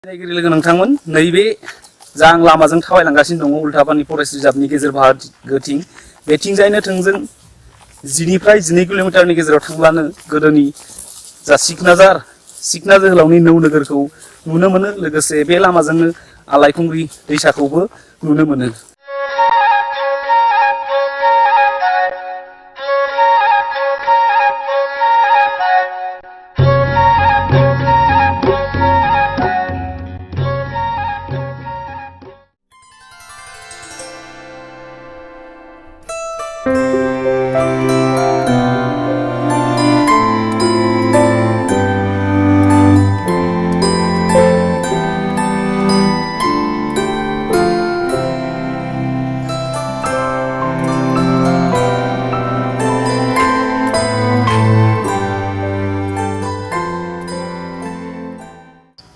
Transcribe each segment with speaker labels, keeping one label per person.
Speaker 1: नायगिरि लोगो नोंथांमोन नैबे जा आं लामाजों थाबायलांगासिनो दङ उल्थापानि फरेस्ट रिजार्भनि गेजेर बाहागोथिं बेथिंजायनो थोंजों 10 किल'मिटारनि गेजेराव थांब्लानो गोदोनि जा सिकना जोहोलावनि नौ नोगोरखौ नुनो मोनो। लोगोसे बे लामाजोंनो आलायखुंग्रि दैसाखौबो नुनो मोनो।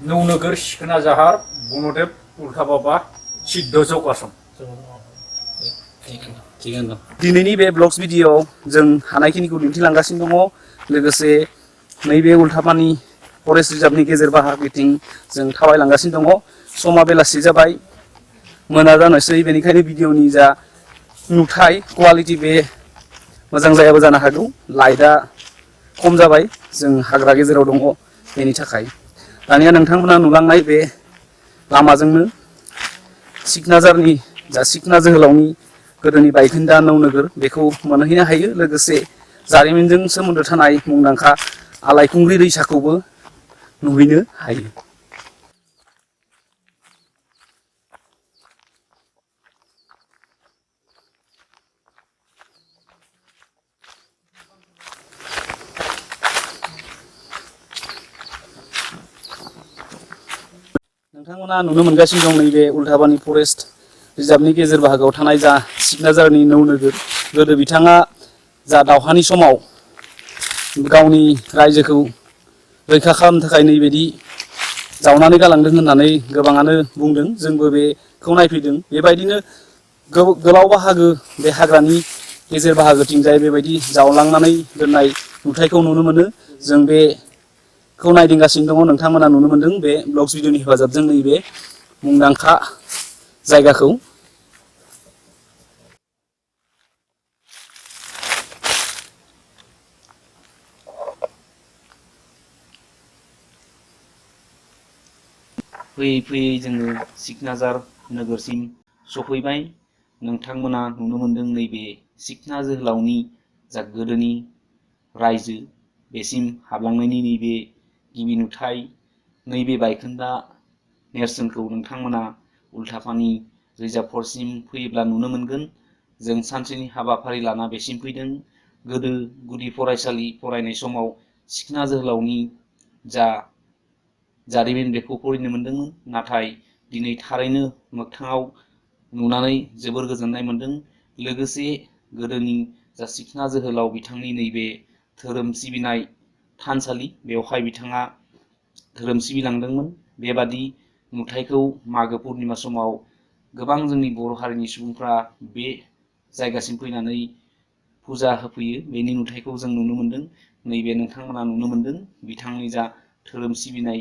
Speaker 2: नौनोगोर सिखोना जाहार गुणदेव उल्था बाबा सिद्ध जौगासन।
Speaker 1: दिनैनि बे ब्लग्स भिडिअ'आव जों हानायखिनिखौ दिन्थिलांगासिनो दङ। लोगोसे नैबे उल्थापानि फरेस्ट रिजार्भनि गेजेर बाहागोथिं जों थाबायलांगासिनो दङ। समा बेलासि जाबाय, मोना जानोसै, बेनिखायनो भिडिअ'नि जा नुथाय क्वालिटि बे मोजां जायाबो जानो हागौ। लाइटआ खम जाबाय, जों हाग्रा गेजेराव दङ, बेनि थाखाय। दानिया नोंथांमोना नुलांनाय बे लामाजोंनो सिकना जोहोलावनि गोदोनि बायखोन्दा नौ नोगोर बेखौ मोनहैनो हायो। लोगोसे जारिमिनजों सोमोन्दो थानाय मुंदांखा आलायखुंग्रि दैसाखौबो नुहैनो हायो। नोंथांमोना नुनो मोनगासिनो दं नैबे उल्थापानि फरेस्ट रिजार्भनि गेजेर बाहागोआव थानाय जा सिकना जाहारनि नौ नोगोर। गोदो बिथाङा जा दावहानि समाव गावनि रायजोखौ रैखा खालामनो थाखाय नैबायदि जावनानै गालांदों होननानै गोबाङानो बुंदों। जोंबो बेखौ नायफैदों। बेबायदिनो गोलाव बाहागो बे हाग्रानि गेजेर बाहागोथिंजाय बेबायदि जावलांनानै दोननाय नुथायखौ नुनो मोनो। जों बेखौ नायदिंगासिनो दङ। नोंथांमोना नुनो मोनदों बे ब्लग्स भिडिअ'नि हेफाजाबजों नैबे मुंदांखा जायगाखौ। फैयै फैयै जोङो सिकनाझार नोगोरसिम सफैबाय। नोंथांमोना नुनो मोनदों नैबे सिकना जोहोलावनि जा गोदोनि रायजो बेसिम हाबलांनायनि नैबे गिबि नुथाय। नैबे बायखोन्दा नेरसोनखौ नोंथांमोना उल्थापानि रिजार्भ फरेस्टसिम फैयोब्ला नुनो मोनगोन। जों सानसेनि हाबाफारि लाना बेसिम फैदों। गोदो गुदि फरायसालि फरायनाय समाव सिकना जोहोलावनि जा जारिमिन बेखौ फरायनो मोनदोंमोन। नाथाय दिनै थारैनो मोगथाङाव नुनानै जोबोर गोजोननाय मोनदों। लोगोसे गोदोनि जा सिकना जोहोलाव बिथांनि नैबे धोरोम सिबिनाय थानसालि, बेवहाय बिथाङा धोरोम सिबिलांदोंमोन। बेबादि नुथायखौ मागो पुर्निमा समाव गोबां जोंनि बर' हारिनि सुबुंफ्रा बे जायगासिम फैनानै फुजा होफैयो। बेनि नुथायखौ जों नुनो मोनदों। नैबे नोंथांमोना नुनो मोनदों बिथांनि जा धोरोम सिबिनाय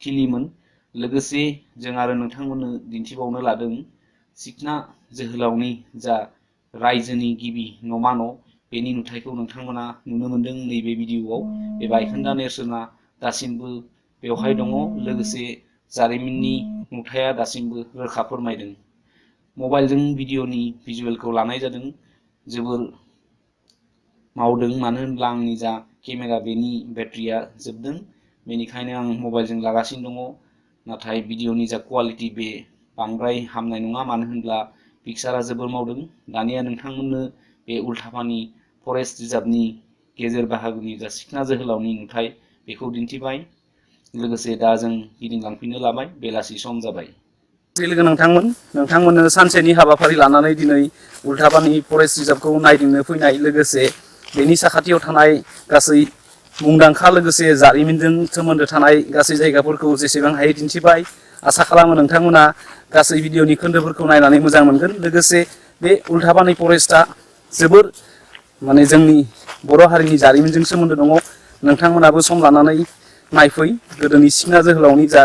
Speaker 1: थिलिमोन। लोगोसे जों आरो नोंथांमोननो दिन्थिबावनो लादों सिकना जोहोलावनि जा रायजोनि गिबि न'मा न', बेनि नुथायखौ नोंथांमोना नुनो मोनदों नैबे भिडिअ'आव। बे बायखोन्दा नेरसोना दासिमबो बेवहाय दङ। लोगोसे जारिमिननि नुथाया दासिमबो रोखा फोरमायदों। मबाइलजों भिडिअ'नि भिजुवेलखौ लानाय जादों। जोबोर मावदों, मानो होनब्ला आंनि जा केमेरा बेनि बेटारिया जोबदों। बेनिखायनो आं मबाइलजों लागासिनो दङ। नाथाय भिडिअ'नि जा क्वालिटि बे बांद्राय हामनाय नङा, मानो होनब्ला पिक्सारा जोबोर मावदों। दानिया नोंथांमोननो बे उल्थापानि फरेस्ट रिजार्भनि गेजेर बाहागोनि जा सिकना जोहोलावनि नुथाय बेखौ दिन्थिबाय। लोगोसे दा जों गिदिंलांफिननो लाबाय, बेलासि सम जाबाय। लोगो नोंथांमोननो सानसेनि हाबाफारि लानानै दिनै उल्थापानि फरेस्ट रिजार्भखौ नायदिंनो फैनाय, लोगोसे बेनि साखाथियाव थानाय गासै मुंदांखा लोगोसे जारिमिनजों सोमोन्दो थानाय गासै जायगाफोरखौ जेसेबां हायो दिन्थिबाय। आसा खालामो नोंथांमोना गासै भिडिअ'नि खोन्दोफोरखौ नायनानै मोजां मोनगोन। लोगोसे बे उल्थापानि फरेस्टआ जोबोर जोंनि बर' हारिनि जारिमिनजों सोमोन्दो दङ। नोंथांमोनाबो सम लानानै नायफै। गोदोनि सिकना जोहोलावनि जा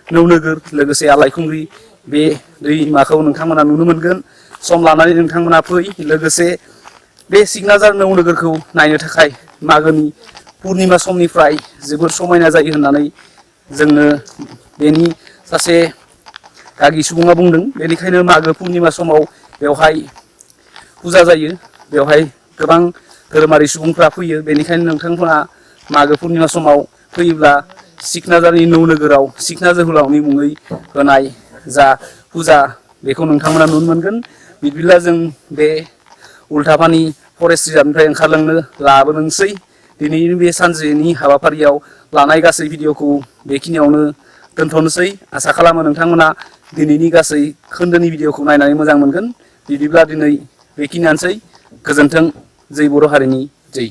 Speaker 3: नौनोगोर लोगोसे आलायखुंग्रि बे दैमाखौ नोंथांमोना नुनो मोनगोन। सम लानानै नोंथांमोना फै। लोगोसे बे सिकनाझार नौनोगोरखौ नायनो थाखाय मागोनि पुर्निमा समनिफ्राय जोबोर समायना जायो होननानै जोंनो बेनि सासे गागि सुबुङा बुंदों। बेनिखायनो मागो पुर्निमा समाव बेवहाय फुजा जायो। बेवहाय गोबां धोरोमारि सुबुंफ्रा फैयो। बेनिखायनो नोंथांमोना मागो पुर्निमा समाव फैयोब्ला सिकनाझारनि नौनोगोराव सिकना जोहोलावनि मुङै होनाय जा फुजा बेखौ नोंथांमोना नुनो मोनगोन। बिदिब्ला जों बे उल्थापानि फरेस्ट रिजार्भनिफ्राय ओंखारलांनो लाबोनोसै। दिनैनि बे सानसेनि हाबाफारियाव लानाय गासै भिडिअखौ बेखिनियावनो दोनथ'नोसै। आसा खालामो नोंथांमोना दिनैनि गासै खोन्दोनि भिडिअखौ नायनानै मोजां मोनगोन। बिदिब्ला दिनै बेखिनियानोसै। गोजोन्थों। जै बर' हारिनि जै।